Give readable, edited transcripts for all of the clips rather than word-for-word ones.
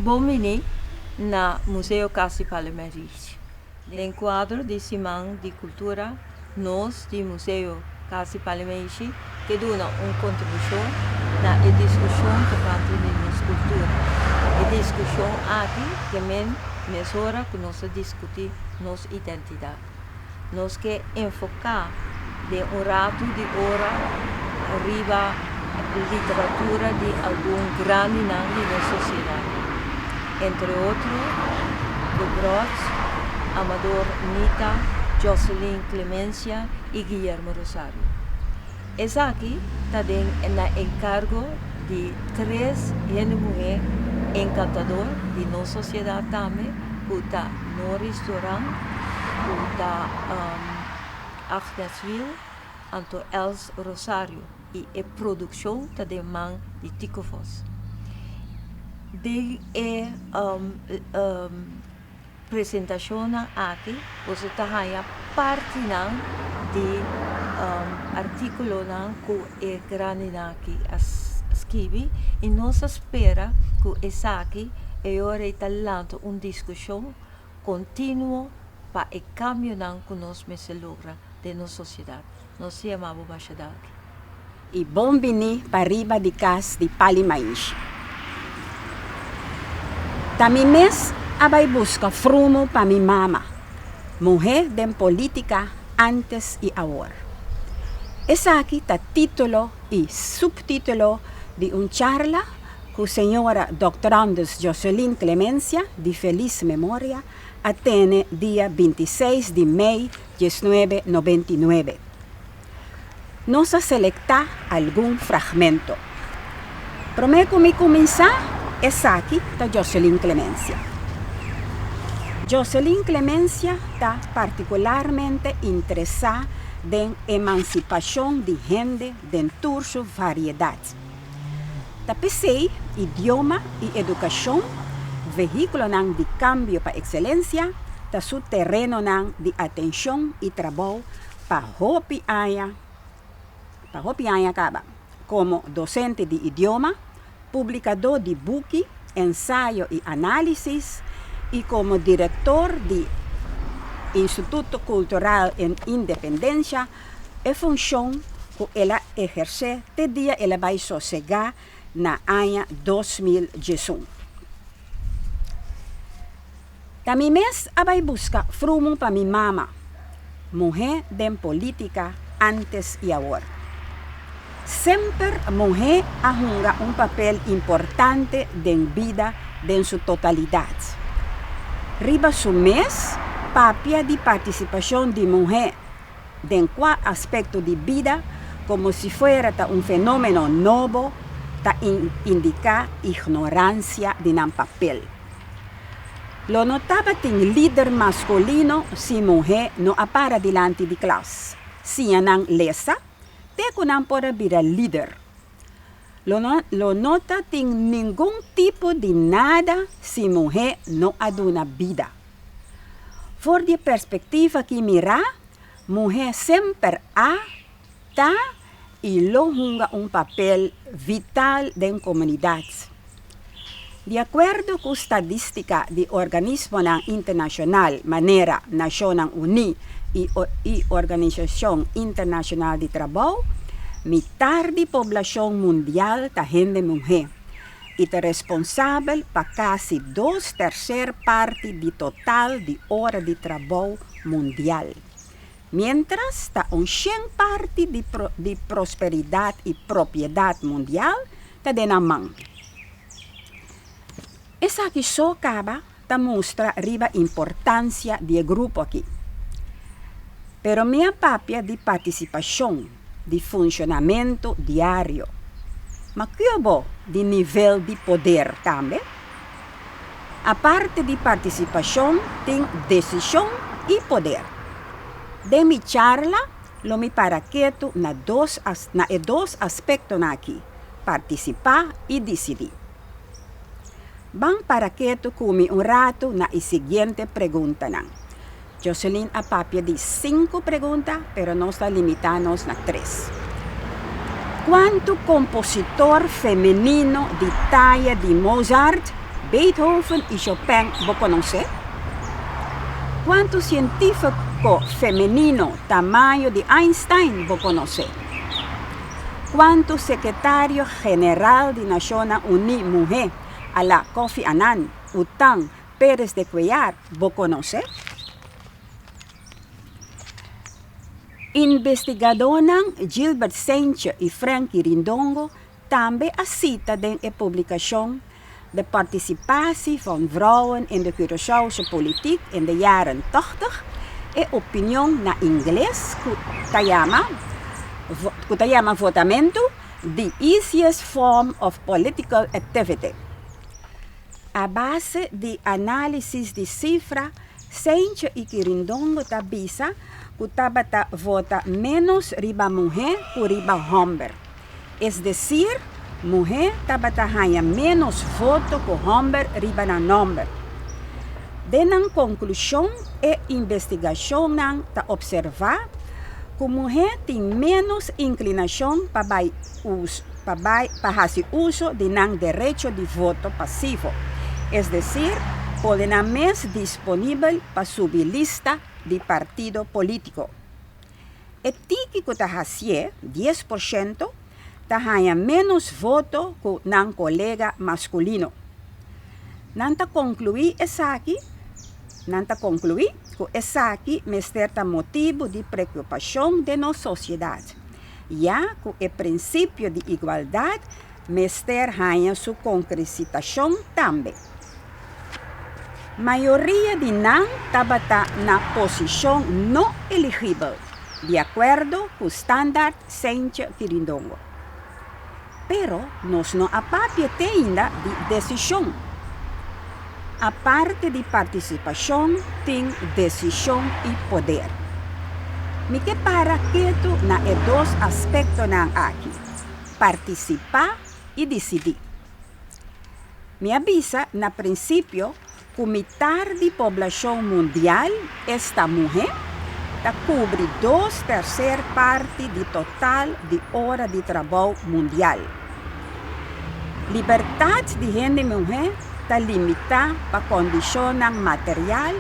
Bon bini na Museo Cas di Pal'i Maishi. Den kuadro di Siman di Kultura, nos di Museo Cas di Pal'i Maishi ke duna un kontribushon na e diskushon tokante di nos kultura. E diskushon aki ke men mesora ku nos ta diskutí nos identidat. Nos ke enfoká den un ratu di ora riba literatura di algun grandinan di nos sosiedat, entre otro Debrot, Amador Nita, Joselin Clemencia i Guillermo Rosario. Esaki ta den na enkargo di tres hende muhé enkantador di nos sosiedat tambe ku ta Noris Doran, ku ta Agnes Wiel, anto Els Rosario i e produkshon ta den man di Tico Vos. Den e presentashonnan aki boso ta haña partinan di artíkulonan ku e grandinan aki a skibi i nos a spera ku esaki e ora ei ta lanta un diskushon kontinuo pa e kambionan ku nos mester logra den nos sosiedat. Nos ta yama bo masha danki. I bon bini pa riba di kas di Pali Maishi. Ta mi mes a bai buska frumu pa mi mama, muhé den polítika antes i awor. Esaki ta título i suptítulo di un charla ku señora Doctorandus Joselin Clemencia di felis memoria a tene dia bintiseis di mei diesnuebe nobenta i nuebe. Nos a selektá algun fragmento. Promé ku mi kuminsá, esaki ta Joselin Clemencia. Joselin Clemencia ta partikularmente interesá den emansipashon di hende den tur su variedat. Ta p'esei idioma i edukashon, vehíkulonan di kambio pa ekselensia, ta su terenonan di atenshon i trabou Pa hopi aña pa hopi aña kaba komo dosente di idioma, publikadó di buki, ensayo i análisis i komo direktor di Instituto Kultural en Independensha, e funshon ku el a ehersé te dia el a bai sosegá na aña 2011. Ta mi mes a bai buska frumu pa mi mama, muhé den polítika antes i awor. Semper muhé a hunga un papel importante den bida den su totalidat. Riba su mes, papia di partisipashon di muhé den kua aspekto di bida komo si fuera ta un fenómeno nobo ta indiká ignoransia di nan papel. Lo no tabatin lider maskulino si muhé no a para dilanti di klas, siña nan lesa te ku nan por a bira lider. Lo no lo no ta tin ningun tipo di nada si muhé no a duna bida. For di e perspektiva ki mirá, muhé semper a, ta i lo hunga un papel vital den komunidat. Di akuerdo ku stadistika di organismonan internashonal manera Nashonnan Uní i i Organisashon Internashonal di Trabou, mitar di poblashon mundial ta hende muhé i ta responsabel pa kasi dos terser parti di total di ora di trabou mundial. Miéntras ta un shen parti di di prosperidat i propiedat mundial ta den nan man. Esaki so kaba ta mustra riba importansia di e grupo aki. Pero mi a papia di partisipashon, di funshonamentu diario. Ma kio bo di nivel di poder tambe? Aparte di partisipashon tin desishon i poder. Den mi charla lo mi para ketu na dos na e dos aspektonan aki, partisipá i disidí. Ban para ketu ku mi un ratu na e siguiente preguntanan. Joselin a papia di sinku pregunta, pero nos ta limitá nos na tres. Kuantu kompositor femenino di taya di Mozart, Beethoven i Chopin bo konosé? Kuantu sientífiko femenino tamaño di Einstein bo konosé? Kuantu sekretario general di Nashonnan Uní muhé a la Kofi Annan, U Thant, Pérez de Cuellar bo konosé? Investigadónan Gilbert Seintje i Frank Kirindongo tambe a sita den e publikashon De participatie van vrouwen in de Curaçaose politiek in de jaren tachtig e opinion na ingles ku ta yama ku ta yama votamentu the easiest form of political activity. A base di análisis di sifra, Seintje i Kirindongo ta bisa ku tabata vota ménos riba muhé ku riba hòmber. Es desir, muhé tabata haña ménos voto ku hòmber riba nan nòmber. Den nan konklushon e investigashonnan ta opservá ku muhé tin ménos inklinashon pa bai pa bai pa hasi uso di nan derecho di voto pasivo, es desir, pone nan mes disponibel pa subi lista di partido polítiko. E tiki ku ta hasié, 10%, ta haña ménos voto ku nan kolega maskulino. Nan ta konkluí esaki Nan ta konkluí ku esaki mester ta motibu di preokupashon den nos sosiedat. Ya ku e prinsipio di igualdat mester haña su konkresitashon tambe. Mayoria di nan tabata na posishon no eligibel, di akuerdo ku standaard Seintje Kirindongo. Pero nos no a papia te ainda di desishon. Aparte di partisipashon tin desishon i poder. Mi ke para ketu na e dos aspektonan aki, partisipá i disidí. Mi a bisa na prinsipio ku mitar di poblashon mundial, esta muhé, ta kubri dos terser parti di total di ora di trabou mundial. Libertat di hende muhé ta limitá pa kondishonnan material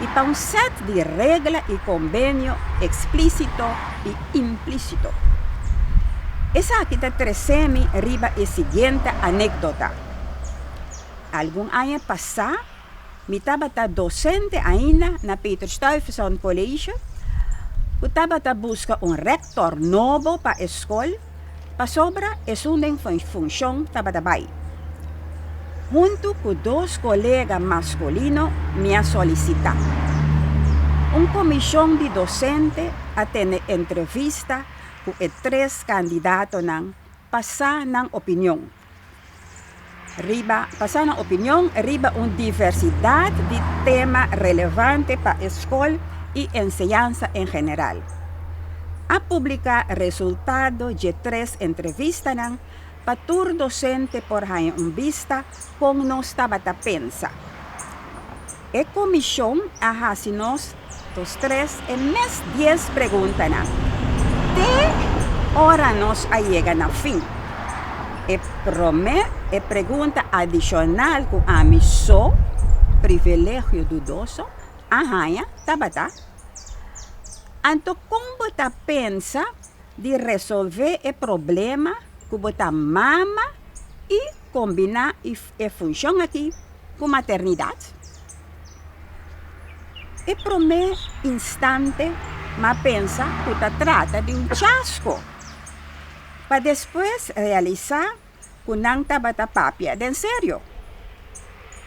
i pa un sèt di regla i kombenio eksplísito i implísito. Esaki ta trese mi riba e siguiente anékdota. Algun aña pasá mi tabata dosente ainda na Peter Stuyvesant College ku tabata buska un rèktor nobo pa e skol pasobra esun den funshon tabata bai. Huntu ku dos kolega maskulino mi a solisitá. Un komishon di dosente a tene entrevista ku e tres kandidatonan pa sa nan opinion riba pa sa nan opinion riba un diversidat di tema relevante pa e skol i enseñansa en general. A publiká resultado dje tres entrevistanan pa tur dosente por haña un bista kon nos tabata pensa. E komishon a hasi nos dos tres e mes dies preguntanan te ora nos a yega na fin. E promé e pregunta adishonal ku ami so, privilegio dudoso, a haña tabata, Anto kon bo ta pensa di resolvé e problema ku bo ta mama i kombiná e funshon aki ku maternidat? E promé instante m'a pensa ku ta trata di un chasko, pa despues realisá ku nan tabata papia den serio.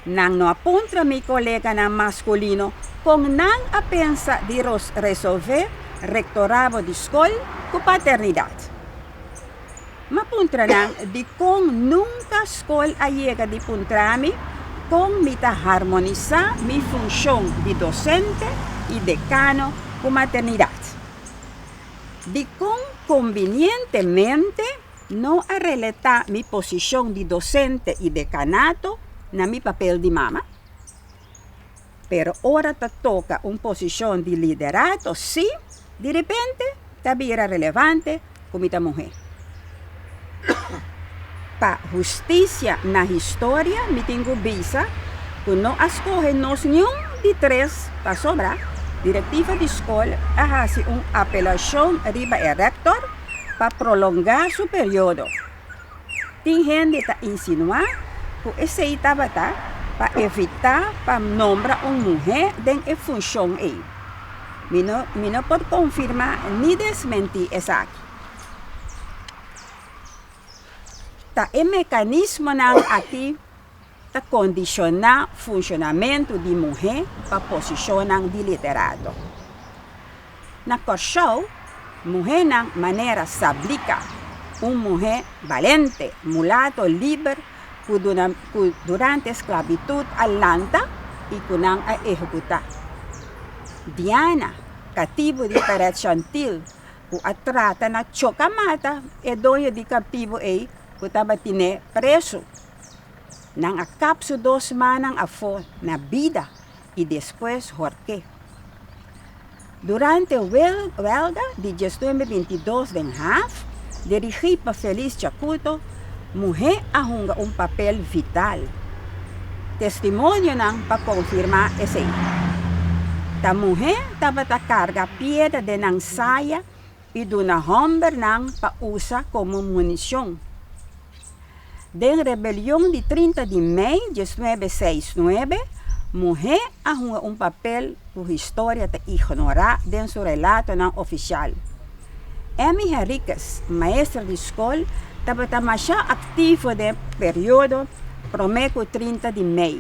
Nan no a puntra mi koleganan maskulino kon nan a pensa di resolvé rektorado di skol ku paternidat. M'a puntra nan dikon nunka skol a yega di puntra mi kon mi ta harmonisá mi funshon di dosente i dekano ku maternidat. Dikon kombinientemente No a relatá mi posishon di dosente i dekanato na mi papel di mama. Pero ora ta toka un posishon di liderato sí, di repente ta bira relevante ku mi ta muhé. Pa hustisia na historia mi tin ku bisa ku no a skohe nos niun di tres pasobra direktiva di skol a hasi un apelashon riba e rektor pa prolongá su periodo. Tin hende ta insinuá ku esei tabata pa evitá pa nombra un muhé den e funshon ei. Mi no mi no por konfirmá ni desmentí esaki. Ta e mekanismonan aki ta kondishoná funshonamentu di muhé pa posishonnan di liderato. Na Kòrsou, muhénan manera Sablika, un muhé balente, mulato liber ku ku durante sklabitut a lanta i ku nan a ehekutá. Diana, katibu di Peret Chantil, ku a trata na choka mata e doño di kaptibu ei ku tabatin'é presu. Nan a kap su dos mannan afó na bida i despues hork'é. Durante welga di diesnuebe bintidos den haf, dirigí pa Feliz Chacuto, muhé a hunga un papel vital. Testimonionan pa konfirmá esei. Ta muhé tabata karga piedra den nan saya i duna hòmbernan pa usa komo munishon. Den rebelion di 30 di mei diesnuebe seis nuebe, muhé a hunga un papel ku historia ta ignorá den su relatonan ofisial. Emmy Henriquez, maestra di skol, tabata masha aktivo den periodo promé ku 30 di mei.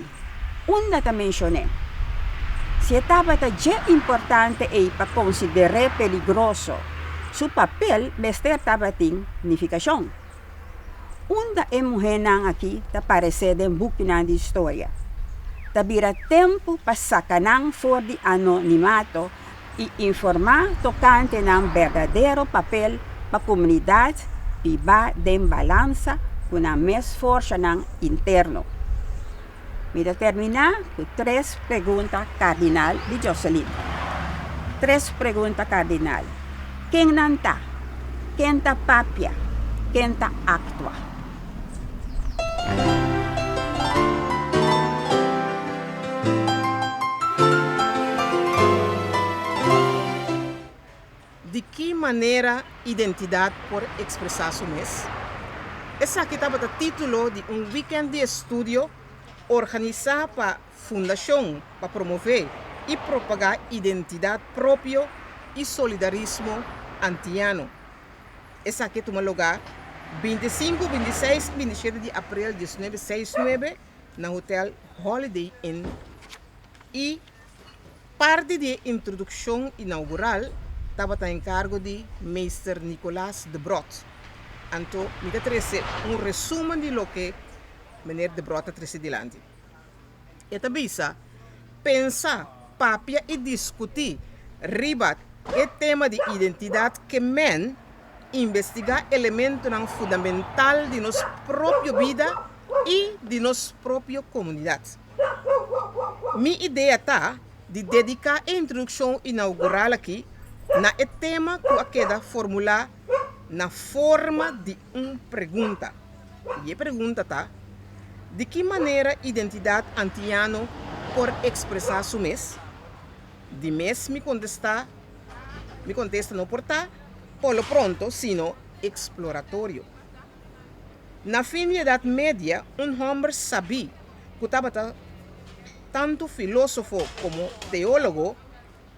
Unda ta menshon'é? Si e tabata dje importante ei pa konsider'é peligroso, su papel mester tabatin nifikashon. Unda e muhénan akí ta paresé den bukinan di historia? Ta bira tempu pa saka nan for di anonimato i informá tokante nan berdadero papel pa komunidat bibá den balansa ku nan mes forshanan interno. Mi ta terminá ku tres pregunta kardinal di Joselin. Tres pregunta kardinal, Ken nan ta? Ken ta papia? Ken ta aktua? Di ki manera identidat por ekspresá su mes? Esaki tabata título di un wikènt di estudio organisá pa Fundashon pa Promové i Propagá Identidat Propio i Solidarismo Antiano. Esaki a tuma lugá 25, 26 i 27 di aprel 1969 na Hotel Holiday Inn i Parti di e introdukshon inaugural tabata enkargo di Meester Nicolaas Debrot. Anto mi ta trese un resumen di loke meneer Debrot a trese dilanti. E ta bisa, Pensa, papia i diskutí riba e tema di identidat ke men investigá elementonan fundamental di nos propio bida i di nos propio komunidat. Mi idea ta di dediká e introdukshon inaugural aki na e tema ku a keda formulá na forma di un pregunta. I e pregunta ta, Di ki manera identidat antiano por ekspresá su mes? Di mes mi kontestá, mi kontesta no por ta por lo pronto sino eksploratorio. Na fin di Edat Media, un hòmber sabí ku tabata tantu filósofo komo teólogo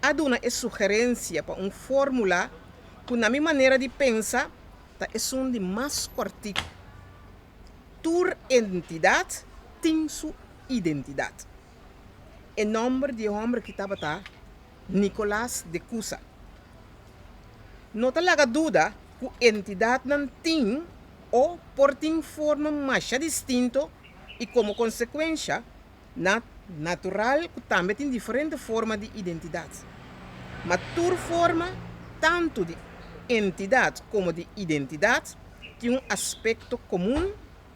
a duna e sugerensia pa un fórmula ku na mi manera di pensa ta esun di mas kòrtiku, Tur entidat tin su identidat. E nòmber di e hòmber aki tabata Nicolás de Cusa. No ta laga duda ku entidatnan tin o por tin forma masha distinto i komo konsekuensha na natural ku tambe tin diferente forma di identidat. Ma tur forma, tantu di entidat komo di identidat, tin un aspekto komun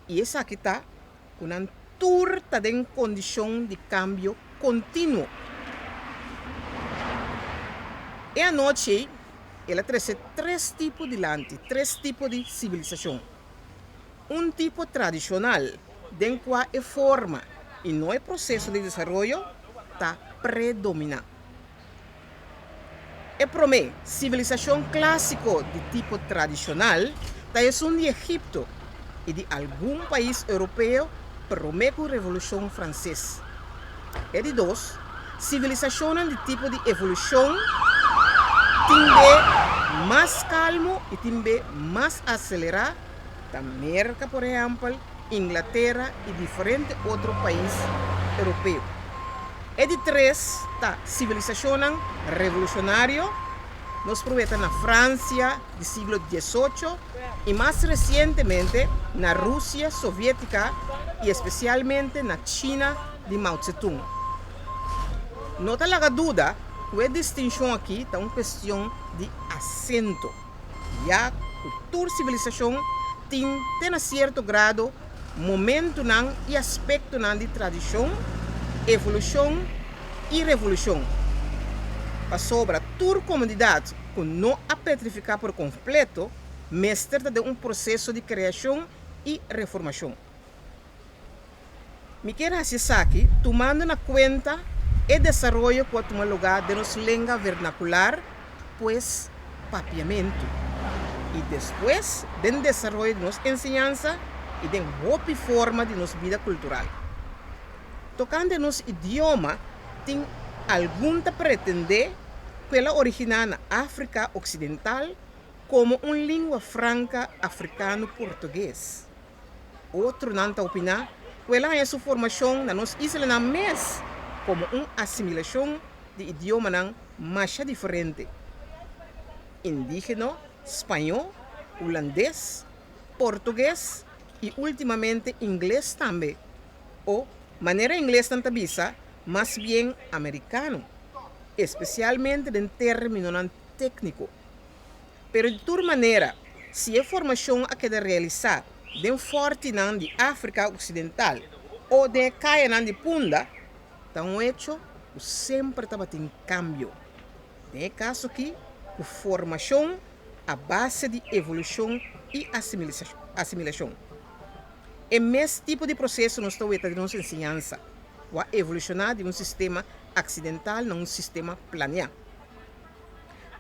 i esaki ta ku nan tur ta den kondishon di kambio kontinuo. E anochi ei, el a trese tres tipo dilanti, tres tipo di sivilisashon. Un tipo tradishonal den kua e forma i no e proseso di desaroyo ta predominá. E promé sivilisashon klásiko di tipo tradishonal ta esun di Egipto i di algun pais europeo promé ku Revolushon Franses. E di dos, sivilisashonnan di tipo di evolushon tin be mas kalmu i tin be mas aselerá, ta Merka por ehèmpel, Inglatera i diferente otro pais europeo. E di tres ta sivilisashonnan revolushonario, nos por weta na Fransia di siglo diesocho i mas resientemente na Rusia Soviétika i espesialmente na China di Mao Tse-tung. No ta laga duda ku e distinshon aki ta un kuestion di asento, ya ku tur sivilisashon tin te na sierto grado momentunan i aspektonan di tradishon, evolushon i revolushon. Pasobra tur komunidat ku no a petrifiká por kompleto mester ta den un proseso di kreashon i reformashon. Mi kier hasi esaki tumando na kuenta e desaroyo ku a tuma lugá den nos lenga vernakular, pues papiamentu, i despues den desaroyo di nos enseñansa i den hopi forma di nos bida kultural. Tokante nos idioma tin algun ta pretendé ku el a originá na Afrika Oksidental komo un lingua franka afrikano-portugues. Otronan ta opiná ku el a haña su formashon na nos islanan mes komo un asimilashon di idiomanan masha diferente, indígeno, spañó, hulandes, portugues i últimamente ingles tambe, o, manera inglesnan ta bisa, mas bien amerikano, espesialmente den términonan tékniko. Pero di tur manera, si e formashon a keda realisá den fòrtinan di Afrika Oksidental o den e kayanan di Punda, ta un hecho ku semper tabatin kambio. Den e kaso akí, ku formashon a base di evolushon i asimilashon. E mes tipo di proseso nos ta weta den nos enseñansa, ku a evolushoná di un sistema aksidental na un sistema planeá.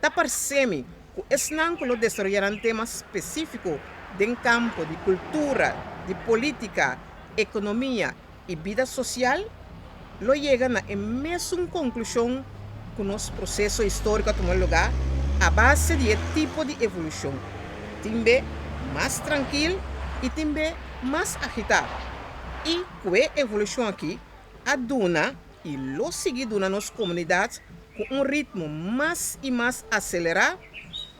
Ta parse mi ku esnan ku lo desaroyá nan tema spesífiko den kampo di kultura, di polítika, ekonomia i bida sosial lo yega na e mesun konklushon ku nos proseso históriko a tuma lugá a base di e tipo di evolushon, tin be mas trankil i tin be mas agitá, i ku e evolushon akí a duna i lo sigui duna nos komunidat ku un ritmo mas i mas aselerá,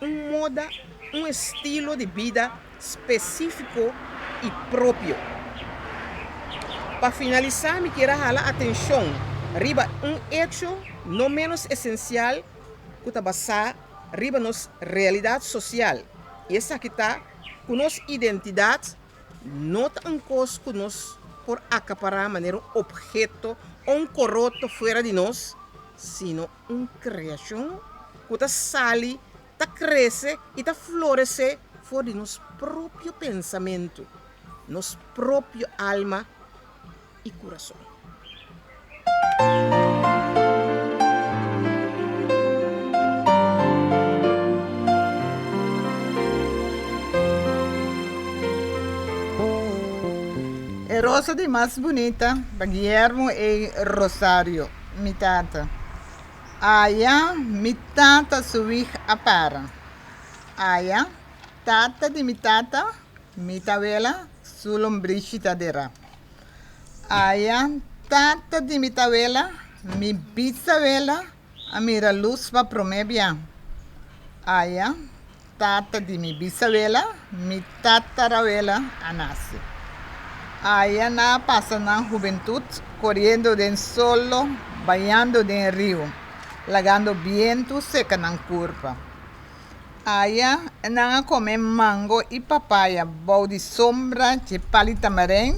un moda, un estilo di bida spesífiko i propio. Pa finalisá mi kier a hala atenshon riba un echo no ménos esensial ku ta basá riba nos realidat sosial i esaki ta ku nos identidat no ta un kos ku nos por akapará manera un opheto o un koroto fuera di nos, sino un kreashon ku ta sali, ta krese i ta floresé for di nos propio pensamentu, nos propio alma i kurason. E rosa di mas bunita pa Guillermo E. Rosario, mi tata. Aya mi tata su wig a para. Aya tata di mi tata, mi tawela, su lombrishi ta dera. Aya tata di mi tawela, mi bisawela a mira lus pa promé bia. Aya tata di mi bisawela, mi tatarawela a nase. Aya nan a pasa nan hubentut koriendo den solo, bañando den riu, lagando bientu seka nan kurpa. Aya nan a kome mango i papaya bou di sombra dje pali tamarijn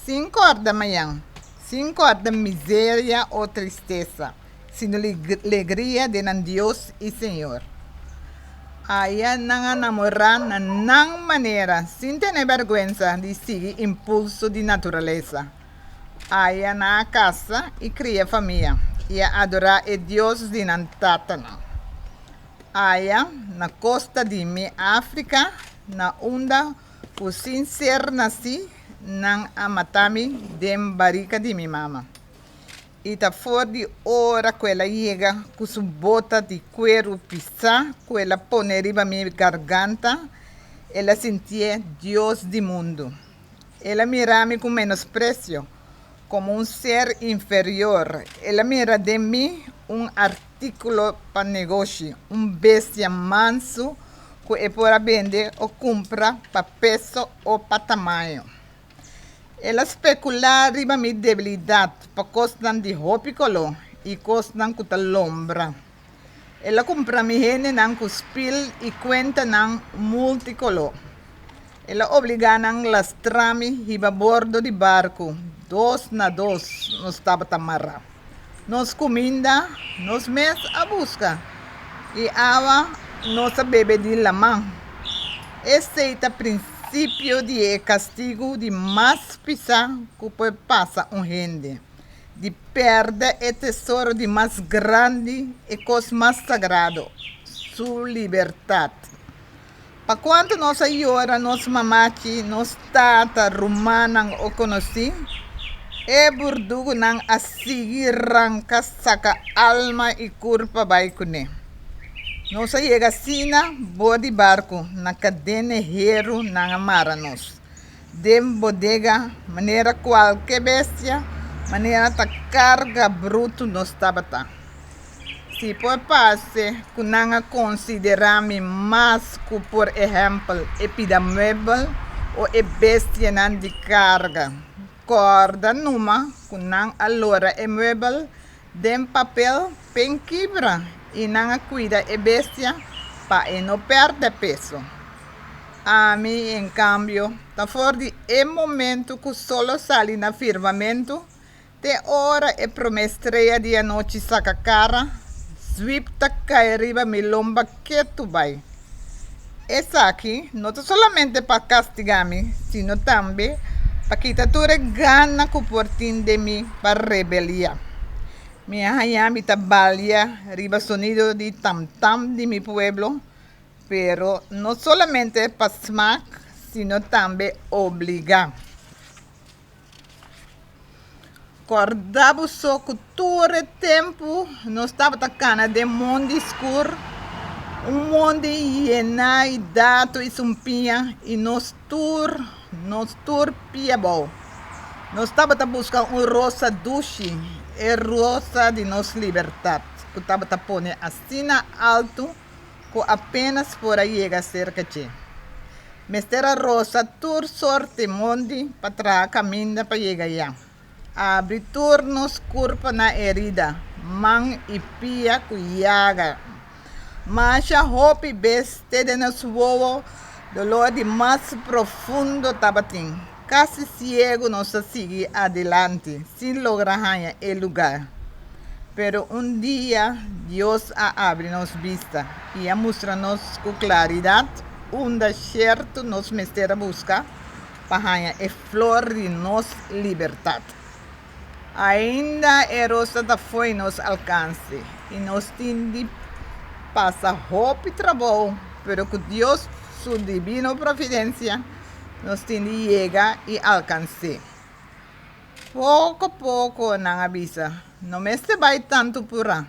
sin kòrda mañan, sin kòrda miseria o tristesa, sino legria den nan Dios i Señor. Aya nan a namorá na nan manera, sin tene bèrgwensa di sigui impulso di naturalesa. Aya nan a kasa i kria famia i a adorá e Dios di nan tatanan. Aya, na kosta di mi Afrika, na unda ku sin ser nasí nan a mata mi den barika di mi mama. I ta for di ora ku el a yega ku su bota di kueru pisá ku el a pone riba mi garganta, el a sintié Dios di mundu. El a mira mi ku menospresio, komo un ser inferior. El a mira den mi un artíkulo pa negoshi, un bestia mansu ku e por a bende o kumpra pa peso o pa tamaño. El a spekulá riba mi debilidat pa kosnan di hopi koló i kosnan ku ta lombra. El a kumpra mi hendenan ku spil i kuentanan multikoló. El a obligá nan lastra mi hiba bordo di barku, dos na dos nos tabata mará. Nos kuminda nos mes a buska i awa nos a bebe di laman. Esei ta prinsipio di e kastigu di mas pisá ku por pasa un hende, di pèrdè e tesoro di mas grandi, e kos mas sagrado, su libertat. Pa kuantu nos a yora nos mamachi, nos tata, rumannan o konosí, e burdugunan a sigui ranka saka alma i kurpa bai kuné. Nos a yega asina bor di barku, na kadena heru nan a mara nos den bodega manera kualke bestia, manera ta karga brutu nos tabata. Si por parse ku nan a konsiderá mi mas ku por ehèmpel e pida muebel o e bestianan di karga, kòrda numa ku nan a lora e muebel den papel pen kibra i nan a kuida e bestia pa e no pèrdè peso. Ami, en kambio, ta for di e momentu ku solo sali na firmamentu Te ora e promé strea di anochi saka kara, zwip ta kai riba mi lomba ketu bai. Esaki no ta solamente pa kastigá mi, sino tambe pa kita tur e gana ku por tin den mi pa rebeliá. Mi a haña mi ta balia riba sonido di tam-tam di mi pueblo, pero no solamente pa smak, sino tambe obligá. Kòrda bo so ku tur e tempu nos tabata kana den mondi skur, un mondi yená i datu i sumpiña i nos tur, nos tur pia abou. Nos tabata buska un rosa dushi, e rosa di nos libertat ku tabata pone asina altu ku apenas por a yega serka dje. Mester a rosa tur sorte mondi pa traha kaminda pa yega ya. Abri tur nos kurpa na herida, man i pia ku yaga. Masha hopi bes te den nos wowo dolor di mas profundo tabatin. Kasi siegu nos a sigui adilanti sin logra haña e lugar. Pero un dia Dios a abri nos bista i a mustra nos ku klaridat unda sierto nos mester a buska pa haña e flor di nos libertat. Ainda e rosa ta fo'i nos alkanse i nos tin di pasa hopi trabou, pero ku Dios su dibino providensia nos tin di yega i alkans'é. Poko poko nan a bisa, No mester bai tantu purá.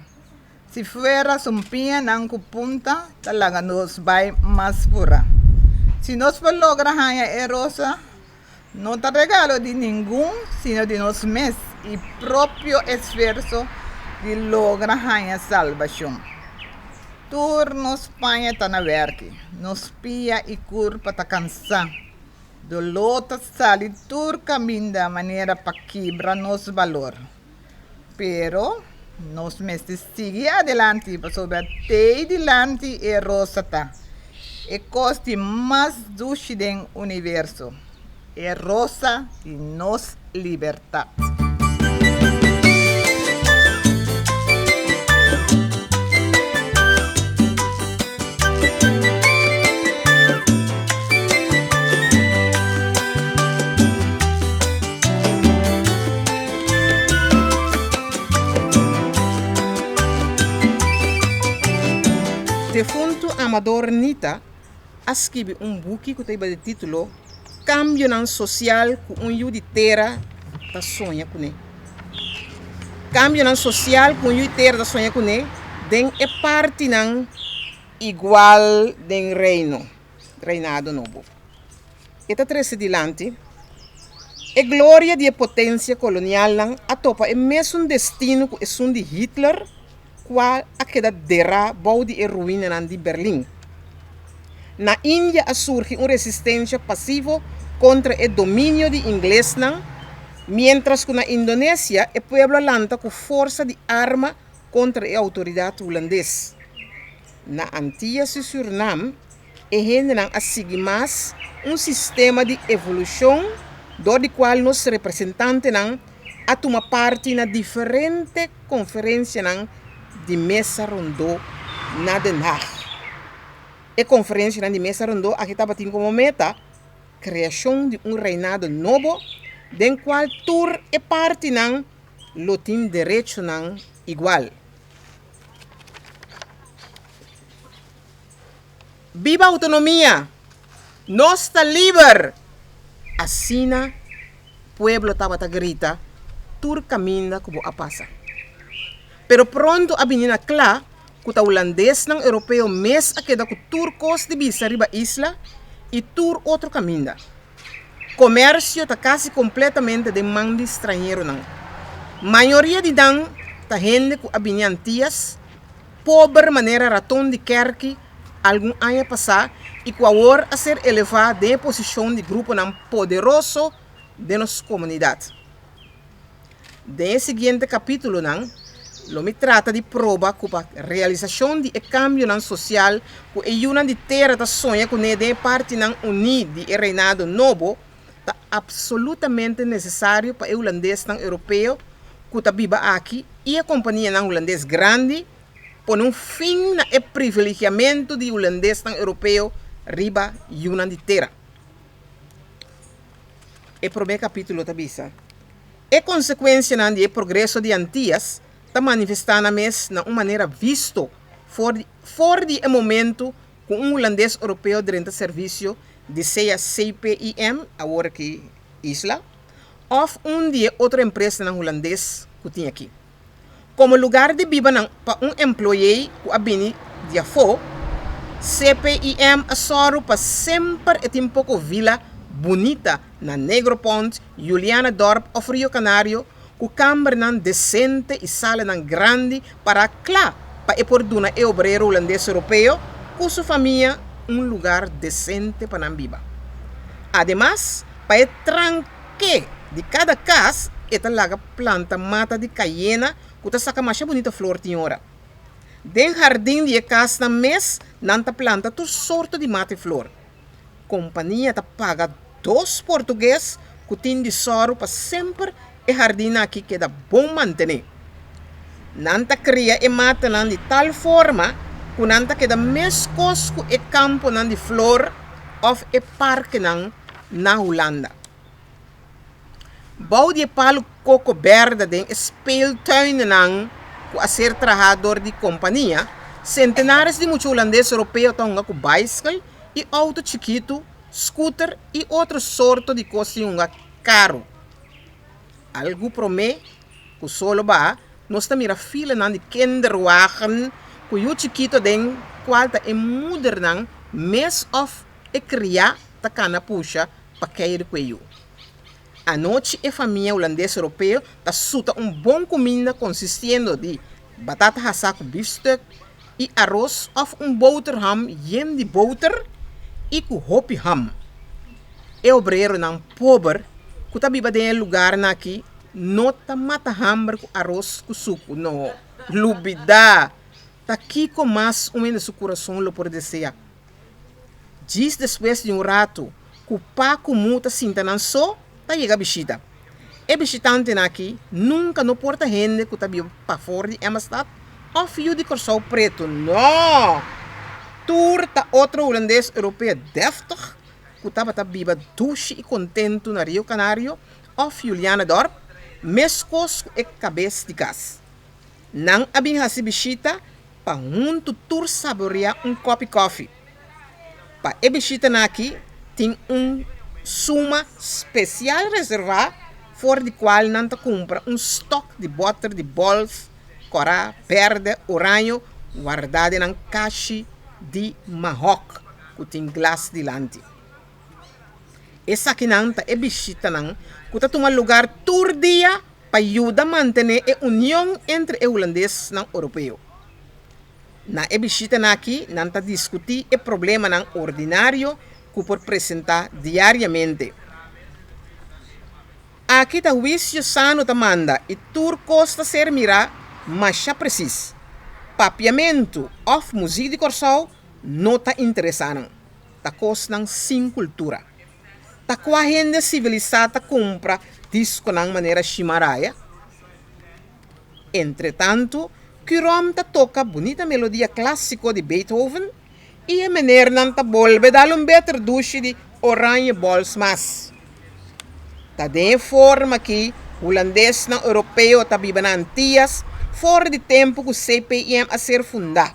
Si fuera sumpiñanan ku punta ta laga nos bai mas purá. Si nos por logra haña e rosa, no ta regalo di ningun sino di nos mes i propio esfuerso di logra haña salbashon. Tur nos paña ta na wèrki, nos pia i kurpa ta kansá. Doló ta sali tur kaminda manera pa kibra nos balor. Pero nos mester sigui adelanti pasobra tei dilanti e rosa ta e kos di mas dushi den universo, e rosa di nos libertat. Defuntu Amador Nita a skibi un buki ku ta riba di título Kambionan sosial ku un yu di tera ta soña kuné. Kambionan sosial ku un yu di tera ta soña kuné den e partinan igual den Reino, Reinado Nobo. E ta trese dilanti e gloria di e potensia kolonialnan a topa e mesun destino ku esun di Hitler kua a keda derá bou di e ruinanan di Berlin. Na India a surgi un resistensia pasivo kontra e dominio di inglesnan, miéntras ku na Indonesia e pueblo a lanta ku forsa di arma kontra e outoridat hulandes. Na Antillas i Sürnam e hendenan a sigui mas un sistema di evolushon dor di kual nos representantenan a tuma parti na diferente konferensianan di mesa rondó na Den Haag. E konferensianan di mesa rondó aki tabatin komo meta kreashon di un reinado nobo den kual tur e partinan lo tin derechonan igual. Biba autonomia! Nos ta liber! Asina pueblo tabata grita tur kaminda ku bo a pasa. Pero pronto a bini na kla ku ta hulandesnan europeo mes a keda ku tur kos di bisa riba isla i tur otro kaminda. Komersio ta kasi kompletamente den man di strañeronan. Mayoria di nan ta hende ku a bini Antias pober manera raton di kèrki algun aña pasá i ku awor a ser elevá den e posishon di gruponan poderoso den nos komunidat. Den e siguiente kapítulonan lo mi trata di proba ku pa realisashon di e kambionan sosial ku e yunan di tera ta soña kuné den e partinan uní di e Reinado Nobo ta apsolutamente nesesario pa e hulandesnan europeo ku ta biba aki i e kompanianan hulandes grandi pone un fin na e privilegiamentu di hulandesnan europeo riba yunan di tera. E promé kapítulo ta bisa, E konsekuensianan di e progreso di Antias ta manifestá nan mes na un manera visto for di for di e momentu ku un hulandes europeo drenta servisio di sea CPIM, awor aki Isla, òf un di e otro empresanan hulandes ku tin aki. Komo lugar di biba nan pa un employee ku a bini di afó, CPIM a sòru pa semper e tin poko vila bunita na Negropont, Julianadorp òf Rio Canario ku kambernan desente i salanan grandi pará kla pa e por duna e obrero hulandes europeo ku su famia un lugar desente pa nan biba. Ademas, pa e tranke di kada kas e ta laga planta mata di kayena ku ta saka masha bunita flor tin ora. Den hardin di e kasnan mes nan ta planta tur sorto di mata i flor. Kompania ta paga dos portugues ku tin di sòru pa semper e hardin aki keda bon mantené. Nan ta kria e matanan di tal forma ku nan ta keda meskos ku e kamponan di flor òf e parkenan na Hulanda. Bou di e palu koko berde den e speeltuinnan ku a ser trahá dor di kompania, sentenares di mucha hulandes europeo ta hunga ku baiskel i outo chikitu, skuter i otro sorto di kos di hunga karu. Algu promé ku solo baha, nos ta mira filanan di kinderwagen ku yu chikitu aden kual ta e moedernan mes òf e kriá ta kana pusha pa keir ku e yu. Anochi e famia hulandes europeo ta suta un bon kuminda konsistiendo di batata hasá ku bifstuk i aros òf un boterham yen di boter i ku hopi ham. E obreronan pober ku ta biba den e lugarnan aki no ta mata hamber ku aros ku suku, no. Lubidá! Ta kiko mas un hende su kurason lo por deseá? Djis despues di un ratu ku Pa ku Mu ta sinta nan so, ta yega bishita. E bishitantenan aki nunka no por ta hende ku ta biba pafor di Emmastad òf yu di Kòrsou pretu, nò! Tur ta otro hulandes europeo dèftig ku tabata biba dushi i kontentu na Rio Canario òf Julianadorp, meskos ku e kabes di kas. Nan a bin hasi bishita. pa huntu tur saboreá un kòpi kòfi. Pa e bishitanan aki tin un suma spesial reservá for di kual nan ta kumpra un stòk di bòter di bòls kòrá, bèrdè, oraño wardá den nan kashi di mahòk ku tin glas dilanti. Esakinan ta e bishitanan ku ta tuma lugar tur dia pa yuda mantené e union entre e hulandesnan oropeo. Na e bishitanan aki nan ta diskutí e problemanan ordinario ku por presentá diariamente. Aki ta huisio sano ta manda i tur kos ta ser mirá masha presis. Papiamentu òf muzik di Kòrsou no ta interesá nan. Ta kosnan sin kultura. Ta kua hende sivilisá ta kumpra diskonan manera Shimaraya? Entretantu, Curom ta toka bunita melodia klásiko di Beethoven i e menernan ta bolbe dal un beter dushi di Oranje Bols mas. Ta den e forma ki hulandesnan europeo ta biba na Antias for di tempu ku CPIM a ser fundá.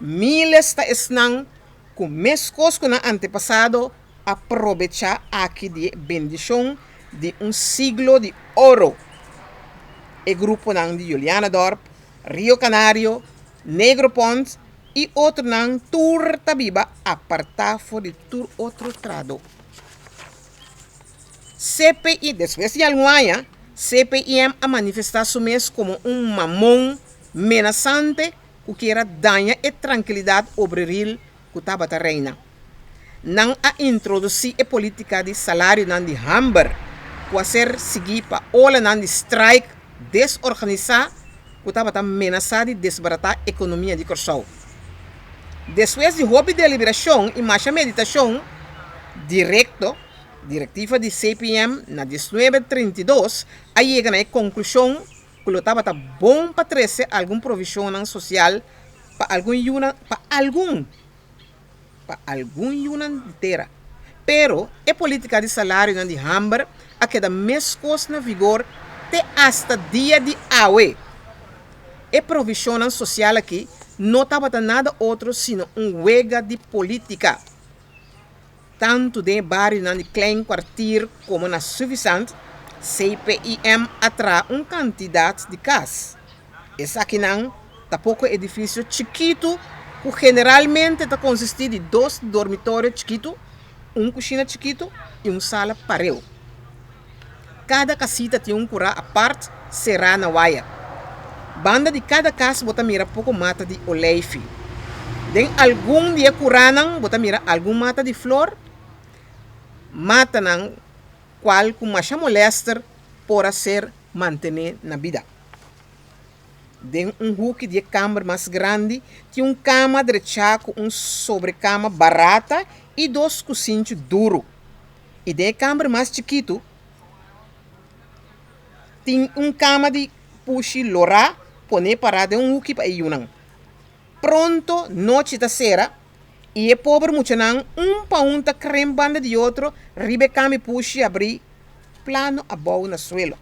Miles ta esnan ku meskos ku nan antepasado a probechá aki di e bendishon di un siglo di oro. E gruponan di Julianadorp, Rio Canario, Negropont i otronan tur ta biba apartá for di tur otro trahadó. CPI, Despues di algun aña, CPIM a manifestá su mes komo un mamon menasante ku kier a daña e trankilidat obreril ku tabata reina. Nan a introdusí e polítika di salarionan di hamber ku a ser siguí pa olanan di straik desorganisá ku tabata menasá di desbaratá ekonomia di Kòrsou. Despues di hopi deliberashon i masha meditashon direkto, direktiva di CPM na diesnuebe 32 a yega na e konklushon ku lo tabata bon pa trese algun provishonnan sosial pa algun yunan pa algun pa algun yunan di tera. Pero e politika di salarionan di hamber a keda meskos na vigor te asta dia di awe. E provishonnan sosial aki no tabata nada otro sino un wega di politika. Tantu den e barionan di Klein Kwartier komo na Suffisant, CPIM a traha un kantidat di kas. Esakinan ta poko edifisio chikitu ku generalmente ta konsistí di dos dormitorio chikitu, un kushina chikitu i un sala pareu. Kada kasita tin un kurá apart será na waya. Banda di kada kas bo ta mira poko mata di oleifi. Den algun di e kuránan bo ta mira algun mata di flor, matanan kual ku masha molèster por a ser mantené na bida. Den un huki di e kamber mas grandi tin un kama drechá ku un sobrekama barata i dos kusinchi duru. I den e kamber mas chikitu tin un kama di pushi lorá poné pará den un huki pa e yunan. Pronto nochi ta sera i e pober muchanan un pa un ta krem banda di otro riba e kama i pushi abrí plano abou na suelo.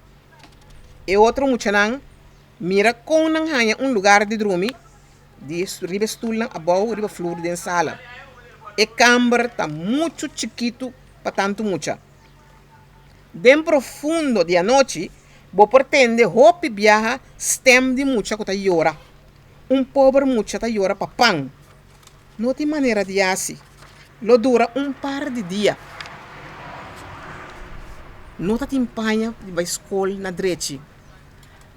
E otro muchanan mira kon nan haña un lugar di drumi di riba e stulnan abou riba flur den sala. E kamber ta muchu chikitu pa tantu mucha. Den profundo di anochi bo por tende hopi biaha stem di mucha ku ta yora. Un pober mucha ta yora pa pan. No tin manera di hasi. Lo dura un par di dia. No ta tin paña di bai skol na drechi.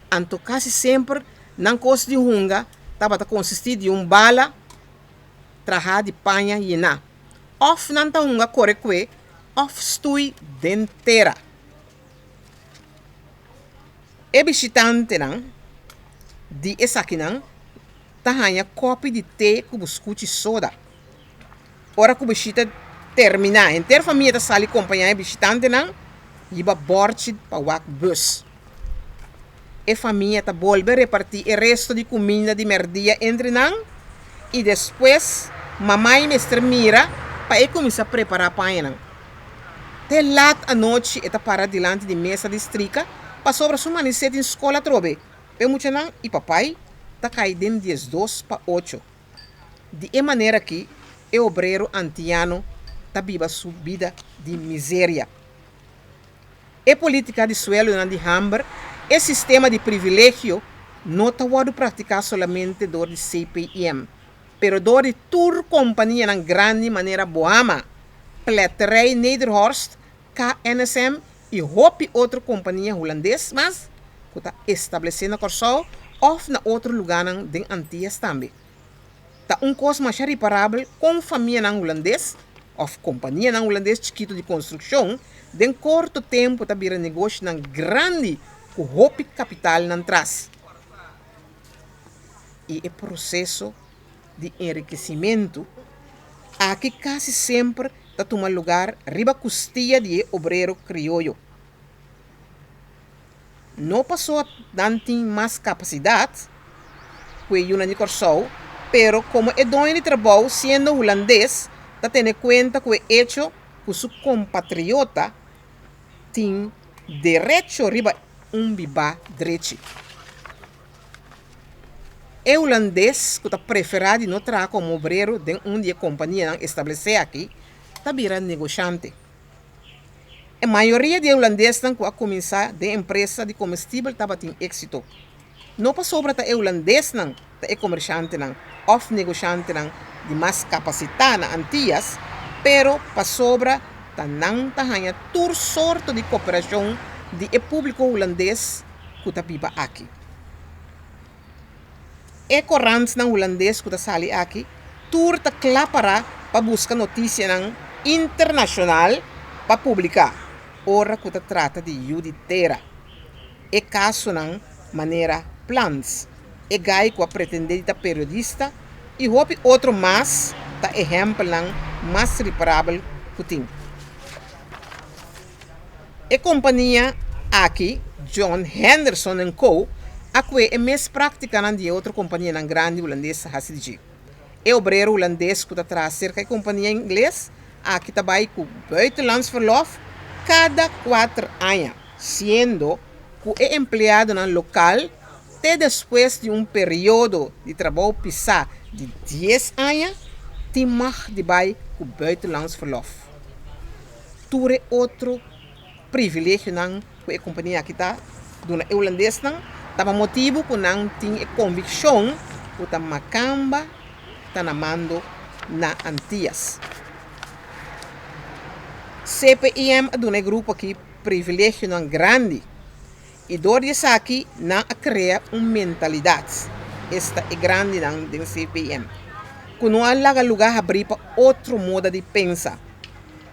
Anto kasi semper nan kos di hunga tabata konsistí di un bala trahá di paña yená. Òf nan ta hunga kore kue òf stui den tera. E bishitantenan di esakinan ta haña kòpi di te ku buskuchi soda. Ora ku bishita terminá, henter famia ta sali kompañá e bishitantenan riba bòrchi pa wak bùs. E famia ta bolbe repartí e resto di kuminda di mèrdia entre nan i despues mamai mester mira pa e kuminsá prepará pañanan. Te lat anochi e ta para dilanti di mesa di strika pasobra su manisé tin skol atrobe. P'e muchanan i papai. ta kai den 12 pa 8. Di e manera akí e obrero antiano ta biba su bida di miseria. E polítika di sueldonan di hamber, e sistema di privilegio, no ta wòrdu praktiká solamente dor di CPIM, pero dor di tur kompanianan grandi manera Bohama, Pletterij Nederhorst, KNSM i hopi otro kompania hulandes mas ku ta establesé na Kòrsou òf na otro lugánan den Antias tambe. Ta un kos masha riparabel kon famianan hulandes òf kompanianan hulandes chikitu di konstrukshon den korto tempu ta bira negoshinan grandi ku hopi kapital nan tras. I e proseso di enrikesimentu aki kasi semper ta tuma lugar riba kustia di e obrero krioyo. No paso nan tin mas kapasidat ku e yunan di Kòrsou, pero komo e doño di trabou siendo hulandes ta tene kuenta ku e echo ku su kompatriota tin derecho riba un bibá drechi. E hulandes ku ta preferá di no traha komo obrero den un di e kompanianan establesé aki ta bira negoshante. E mayoria di e hulandesnan ku a kuminsá den empresa di komestibel tabatin éksito. No pasobra ta e hulandesnan ta e komershantenan òf negoshantenan di mas kapasitá na Antias, pero pasobra ta nan ta haña tur sorto di koperashon di e públiko hulandes ku ta biba aki. E korantnan hulandes ku ta sali aki tur ta kla pará pa buska notisianan internashonal pa publiká ora ku ta trata di yu di tera. E kasonan manera Plans, e gai ku a pretendé di ta periodista i hopi otro mas ta ehèmpelnan mas riparabel ku tin. E kompania aki, John Henderson en Co. A kue e mes práktikanan di e otro kompanianan grandi hulandes hasi di dje. E obrero hulandes ku ta traha serka e kompania ingles aki ta bai ku buitenlands verlof kada kuater aña, siendo ku e empleadonan lokal te despues di un periodo di trabou pisá di dies aña tin mag di bai ku buitenlands verlof. Tur e otro privilegionan ku e kompania aki ta duna e hulandesnan ta pa motibu ku nan tin e konvikshon ku ta makamba ta na mando na Antias. CPIM a duna e grupo aki privilegionan grandi i dor di esaki nan a krea un mentalidat, esta e grandinan den CPIM, ku no a laga lugá habrí pa otro moda di pensa.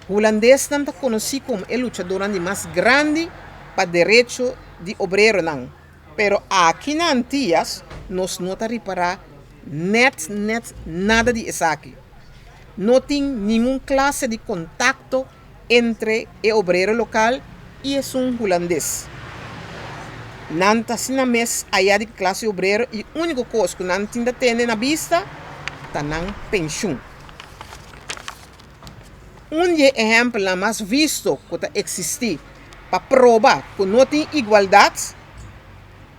Hulandesnan ta konosí komo e luchadónan di mas grandi pa derecho di obreronan, pero aki na Antias nos no ta ripará nèt nèt nada di esaki. No tin ningun klase di kontakto entre e obrero lokal i esun hulandes. Nan ta asina mes aya di klase obrero i úniko kos ku nan tin ta tene na bista ta nan penshun. Un di e ehèmpelnan mas visto ku ta eksistí pa proba ku no tin igualdat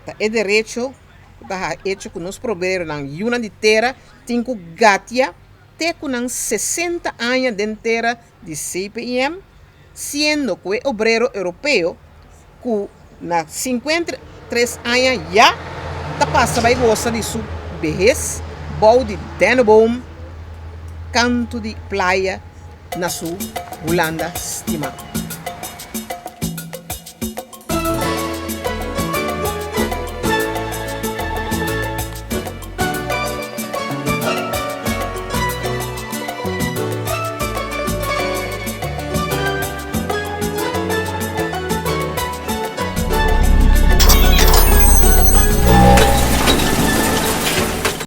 ta e derecho ku ta haha echo ku nos proberonan yunan di tera tin ku gatia te ku nan 60 aña den tera di CPIM, siendo ku e obrero europeo ku na 53 aña ya ta pasa bai gosa di su behes bou di denneboom kantu di playa na su Hulanda stimá.